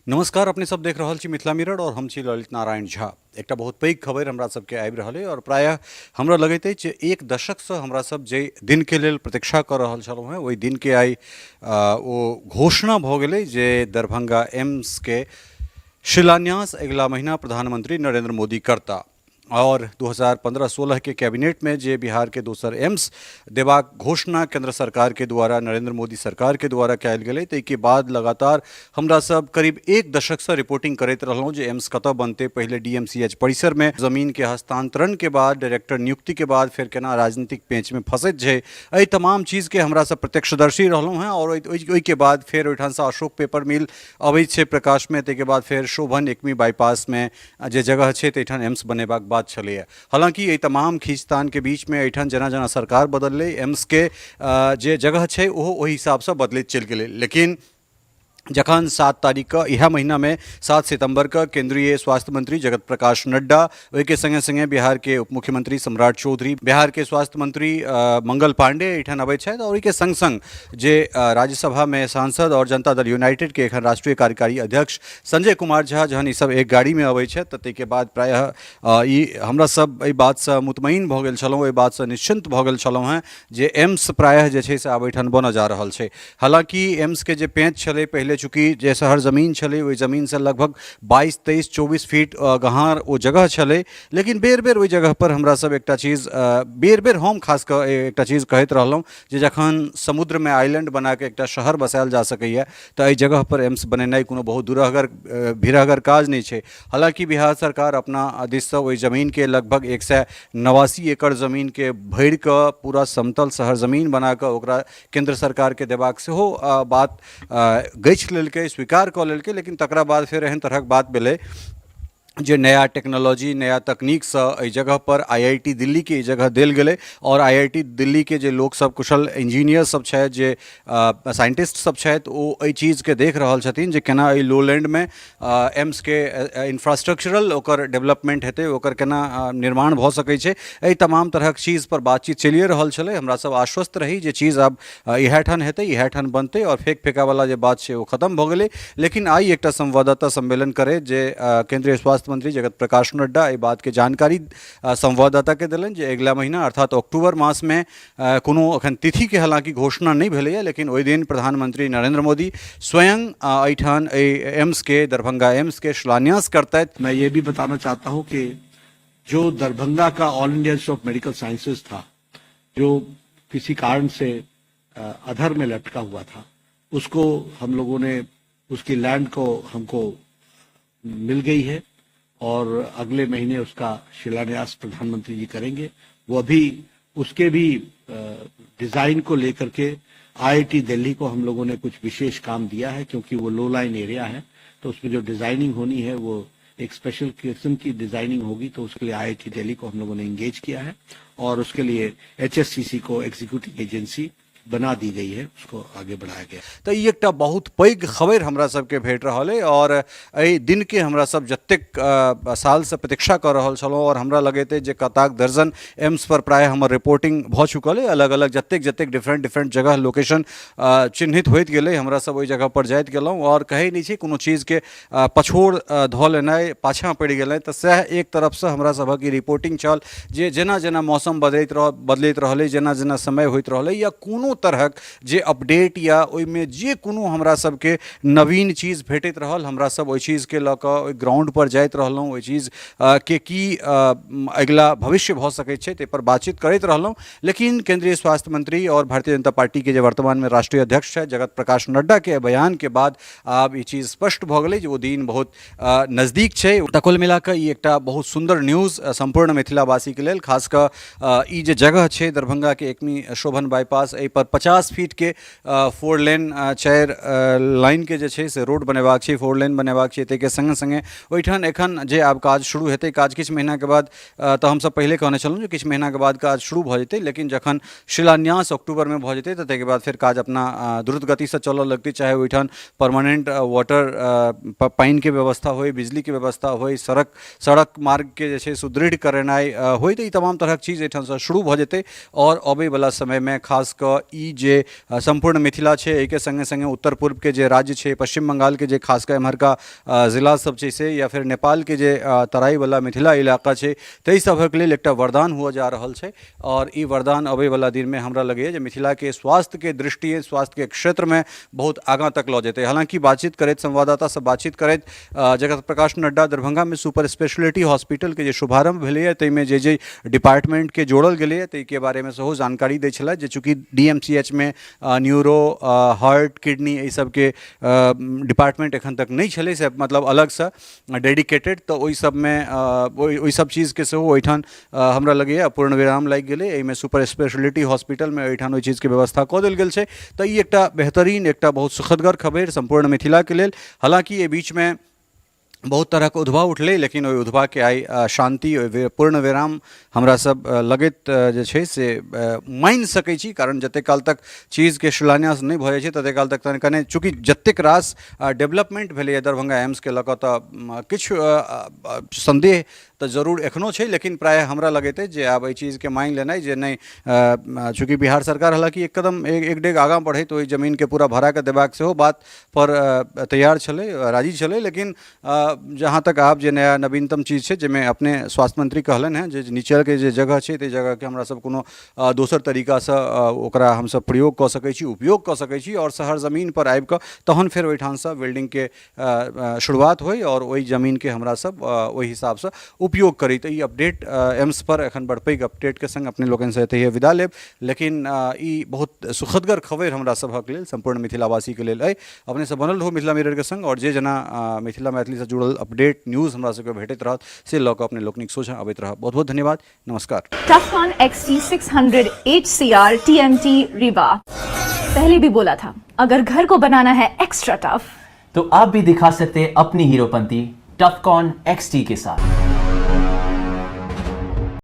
नमस्कार, अपने सब देख रहल छी मिथिला मिरर और हम छी ललित नारायण झा। एकटा बहुत पैघ खबर हमरा सबके आबि रहल अइ और प्रायः हमरा लगैत अछि जे एक दशकसँ हमरा सब जे दिनके लेल प्रतीक्षा कऽ रहल छलहुँ हेँ, ओहि दिनके आइ ओ घोषणा भऽ गेलै जे दरभंगा एम्सके शिलान्यास अगिला महीना प्रधानमंत्री नरेंद्र मोदी करता। और 2015-16 के कैबिनेट में जे बिहार के दोसर एम्स देबाक घोषणा केंद्र सरकार के द्वारा, नरेंद्र मोदी सरकार के द्वारा कयल गेलै, ताहिके बाद लगातार हमरा सब करीब एक दशकसँ रिपोर्टिंग करैत रहलहुँ जे एम्स कतऽ बनतै। पहिले डीएमसीएच परिसर में जमीन के हस्तांतरण के बाद, डायरेक्टर नियुक्ति के बाद फेर केना राजनीतिक पेंच में फंसैत छै, एहि तमाम चीज़ के हमरा सब प्रत्यक्षदर्शी रहलहुँ हेँ। और ओहिके बाद फेर ओहिठामसँ अशोक पेपर मिल अबै छै प्रकाश में, ताहिके बाद फेर शोभन एकमी बाईपास में जे जगह छै ताहिठाम एम्स बनेबाक बात छलैए। हालाँकि एहि तमाम खींचतानके बीचमे एहिठाम जेना जेना सरकार बदललै, एम्सके जे जगह छै ओहो ओहि हिसाबसँ बदलैत चलि गेलै। लेकिन जखन 7 तारीखके इएह महीनामे 7 सितम्बरके केंद्रीय स्वास्थ्य मंत्री जगत प्रकाश नड्डा, ओहिके सङ्गे सङ्गे बिहारके उप मुख्यमंत्री सम्राट चौधरी, बिहारके स्वास्थ्य मंत्री मंगल पांडे एहिठाम अबै छथि और ओहिके सङ्ग सङ्ग जे राज्यसभामे सांसद और जनता दल यूनाइटेड के एखन राष्ट्रीय कार्यकारी अध्यक्ष संजय कुमार झा जहन ई सब एक गाड़ीमे अबै छथि, तऽ ताहिके बाद प्रायः ई हमरा सब एहि बातसँ मुतमईन भऽ गेल छलहुँ, एहि बातसँ निश्चिन्त भऽ गेल छलहुँ हेँ जे एम्स प्रायः जे छै से आब एहिठाम बनऽ जा रहल छै। हालाँकि एम्सके जे पेंच छलै पहिले, चूँकि जे शहर जमीन छलै ओहि जमीनसँ लगभग 22 23 24 फीट गहाँर ओ जगह छलै, लेकिन बेर बेर ओहि जगहपर हमरा सब एकटा चीज, बेर बेर हम खास कऽ एकटा चीज कहैत रहलहुँ जे जखन समुद्रमे आइलैंड बनाकऽ एकटा शहर बसायल जा सकैए तऽ एहि जगहपर एम्स बनेनाइ कोनो बहुत दुरहगर भिरहगर काज नहि छै। हालाँकि बिहार सरकार अपना दिससँ ओहि जमीनके लगभग 189 एकड़ जमीनके भरिकऽ पूरा समतल शहर जमीन बनाकऽ ओकरा केन्द्र सरकारके देबाक सेहो बात गछि लेलकै, स्वीकार कऽ लेलकै। लेकिन तकरा बाद फेर एहन तरहक बात भेलै जे नया टेक्नोलॉजी, नया तकनीकसँ एहि जगहपर आईआईटी दिल्लीके ई जगह देल गेलै और आईआईटी दिल्लीके जे लोकसब कुशल इंजीनियर सब छथि, जे साइंटिस्ट सब छथि, ओ एहि चीजके देख रहल छथिन जे केना एहि लोलैंडमे एम्सके इंफ्रास्ट्रक्चरल ओकर डेवलपमेंट हेतै, ओकर केना निर्माण भऽ सकै छै। एहि तमाम तरहक चीजपर बातचीत चलिए रहल छलै। हमरा सब आश्वस्त रही जे चीज आब इएह ठान हेतै, इएह ठान बनतै और फेक फेकावला जे बात छै ओ खतम भऽ गेलै। लेकिन आइ एकटा संवाददाता सम्मेलन करैत जे केंद्रीय स्वास्थ्य मंत्री जगत प्रकाश नड्डा एहि बातके जानकारी संवाददाताके देलनि जे अगिला महीना अर्थात अक्टूबर मासमे, कोनो अखन तिथिके हालांकि घोषणा नहि भेलैए, लेकिन ओहि दिन प्रधानमंत्री नरेंद्र मोदी स्वयं एहिठाम एहि एम्सके, दरभंगा एम्सके शिलान्यास करतथि। मैं ये भी बताना चाहता हूं कि जो दरभंगा का All India Institute of Medical Sciences था, जो किसी कारण से अधर में लटका हुआ था, उसको हम लोगों ने, उसकी लैंड को हमको मिल गई है और अगले महीने उसका शिलान्यास प्रधानमंत्री जी करेंगे। वो अभी उसके भी डिजाइन को लेकर के आईआईटी दिल्ली को हम लोगों ने कुछ विशेष काम दिया है, क्योंकि वो लो लाइन एरिया है, तो उसमें जो डिजाइनिंग होनी है वो एक स्पेशल किस्म की डिजाइनिंग होगी, तो उसके लिए आईआईटी दिल्ली को हम लोगों ने इंगेज किया है और उसके लिए एचएससीसी को एग्जीक्यूटिव एजेंसी बना दी गई है, उसको आगे बढ़ाया गया। तऽ ई एकटा बहुत पैघ खबरि हमरा सबके भेट रहल अइ और एहि दिनके हमरा सब जतेक सालसँ प्रतीक्षा कऽ रहल छलहुँ और हमरा लगैत अछि जे कताक दर्जन एम्स पर प्रायः हमर रिपोर्टिंग भऽ चुकल अइ। अलग अलग जतेक जतेक डिफरेंट डिफरेंट जगह लोकेशन चिन्हित होइत गेलै, हमरा सब ओहि जगह पर जाइत गेलहुँ और कहै नहि छै कोनो चीजके पछोड़ धऽ लेनाइ, पाछाँ पड़ि गेलै, तऽ सएह एक तरफसँ हमरा सभक ई रिपोर्टिंग छल जे जेना जेना मौसम बदलैत रहलै, जेना जेना समय होइत रहलै या कोनो तरहक जे अपडेट या ओहिमे जे कोनो हमरा सबके नवीन चीज भेटैत रहल, हमरा सब ओहि चीजके लऽ कऽ ओहि ग्राउंडपर जाइत रहलहुँ, ओहि चीज के की अगिला भविष्य भऽ सकै छै ताहिपर बातचीत करैत रहलहुँ। लेकिन केंद्रीय स्वास्थ्य मंत्री और भारतीय जनता पार्टी के जे वर्तमानमे राष्ट्रीय अध्यक्ष छथि जगत प्रकाश नड्डाके बयानके बाद आब ई चीज स्पष्ट भऽ गेलै जे ओ दिन बहुत नजदीक छै। तऽ कुल मिला कऽ ई एकटा बहुत सुन्दर न्यूज सम्पूर्ण मिथिलावासीके लेल, खास कऽ ई जे जगह छै दरभंगाके एकमी शोभन बाईपास, एहिपर 50 फीटके 4 लेन 4 लाइनके जे छै से रोड बनेबाक छै, 4 लेन बनेबाक छै। ताहिके सङ्गे सङ्गे ओहिठाम एखन जे आब काज शुरू हेतै, काज किछु महीनाके बाद, तऽ हमसब पहिले कहने छलहुँ जे किछु महीनाके बाद काज शुरू भऽ जेतै, लेकिन जखन शिलान्यास अक्टूबरमे भऽ जेतै तऽ ताहिके बाद फेर काज अपना द्रुत गतिसँ चलऽ लगतै। चाहे ओहिठाम परमानेंट वाटर पानिके व्यवस्था होइ, बिजलीके व्यवस्था होइ, सड़क मार्गके जे छै सुदृढ़ करेनाइ होइ, तऽ ई तमाम तरहक चीज एहिठामसँ शुरू भऽ जेतै और अबैवला समयमे खास कऽ ई जे सम्पूर्ण मिथिला छै, एहिके सङ्गे सङ्गे उत्तर पूर्वके जे राज्य छै, पश्चिम बंगालके जे खास कऽ एम्हरका जिला सब छै से, या फेर नेपालके जे तराईवला मिथिला इलाका छै, ताहि सभक लेल एकटा वरदान हुअ जा रहल छै। आओर ई वरदान अबैवला दिनमे हमरा लगैए जे मिथिलाके स्वास्थ्यके दृष्टिए स्वास्थ्यके क्षेत्रमे बहुत आगाँ तक लऽ जेतै। हालाँकि बातचीत करैत संवाददातासँ बातचीत करैत जगत प्रकाश नड्डा दरभंगामे सुपर स्पेशलिटी हॉस्पिटलके जे शुभारम्भ भेलैए ताहिमे जे जे डिपार्टमेंटके जोड़ल गेलैए ताहिके बारेमे सेहो जानकारी दै छलथि जे चूँकि DMCH मे न्यूरो, हार्ट, किडनी एहि सबके डिपार्टमेंट एखन तक नहि छलै, से मतलब अलगसँ डेडिकेटेड, तऽ ओहि सबमे ओहि सब चीजके सेहो ओहिठाम हमरा लगैए पूर्ण विराम लागि गेलै। एहिमे सुपर स्पेशलिटी हॉस्पिटलमे एहिठाम ओहि चीजके व्यवस्था कऽ देल गेल छै। तऽ ई एकटा बेहतरीन, एकटा बहुत सुखदगर खबरि सम्पूर्ण मिथिलाके लेल। हालाँकि एहि बीचमे बहुत तरहके उद्भव उठलै, लेकिन ओहि उद्भवके आइ शान्ति, ओहि पूर्ण विराम हमरा सब लगैत जे छै से मानि सकै छी, कारण जतेक काल तक चीजके शिलान्यास नहि भऽ जाइ छै ततेक काल तक तहन कने चूँकि जतेक रास डेवलपमेंट भेलैए दरभंगा एम्सके लऽ कऽ तऽ किछु सन्देह तऽ जरूर एखनो छै, लेकिन प्रायः हमरा लगैत अछि जे आब एहि चीजके मानि लेनाइ जे नहि, चूँकि बिहार सरकार हालाँकि एक कदम एक डेग आगाँ बढ़ैत ओहि जमीनके पूरा भरा कऽ देबाक सेहो बात पर तैयार छलै, राजी छलै, लेकिन जहाँ तक आब जे नया नवीनतम चीज छै जाहिमे अपने स्वास्थ्य मंत्री कहलनि हेँ जे नीचाँके जे जगह छै ताहि जगहके हमरा सब कोनो दोसर तरीकासँ ओकरा हमसब प्रयोग कऽ सकै छी, उपयोग कऽ सकै छी आओर शहर जमीनपर आबिकऽ तहन फेर ओहिठामसँ बिल्डिङ्गके शुरुआत होइ आओर ओहि जमीनके हमरा सब ओहि हिसाबसँ उपयोग करी। तऽ ई अपडेट एम्स पर एखन बड़ पैघ अपडेटके संग अपने लोकनिसँ एतहिए विदा लेब, लेकिन ई बहुत सुखदगर खबरि हमरा सभक लेल, सम्पूर्ण मिथिलावासीके लेल अइ। अपने सब बनल रहू मिथिला मिररके संग आओर जे जेना मिथिला मैथिलीसँ जुड़ल अपडेट न्यूज़ हमरा सबके भेटैत रहत से लऽ कऽ अपने लोकनिक सोझाँ अबैत रहब। बहुत बहुत धन्यवाद, नमस्कार। Tufcon XT600 HCR TMT Rewa। पहले भी बोला था, अगर घर को बनाना है एक्स्ट्रा टफ तो आप भी दिखा सकते हैं अपनी हीरोपंती टफकॉन XT के साथ।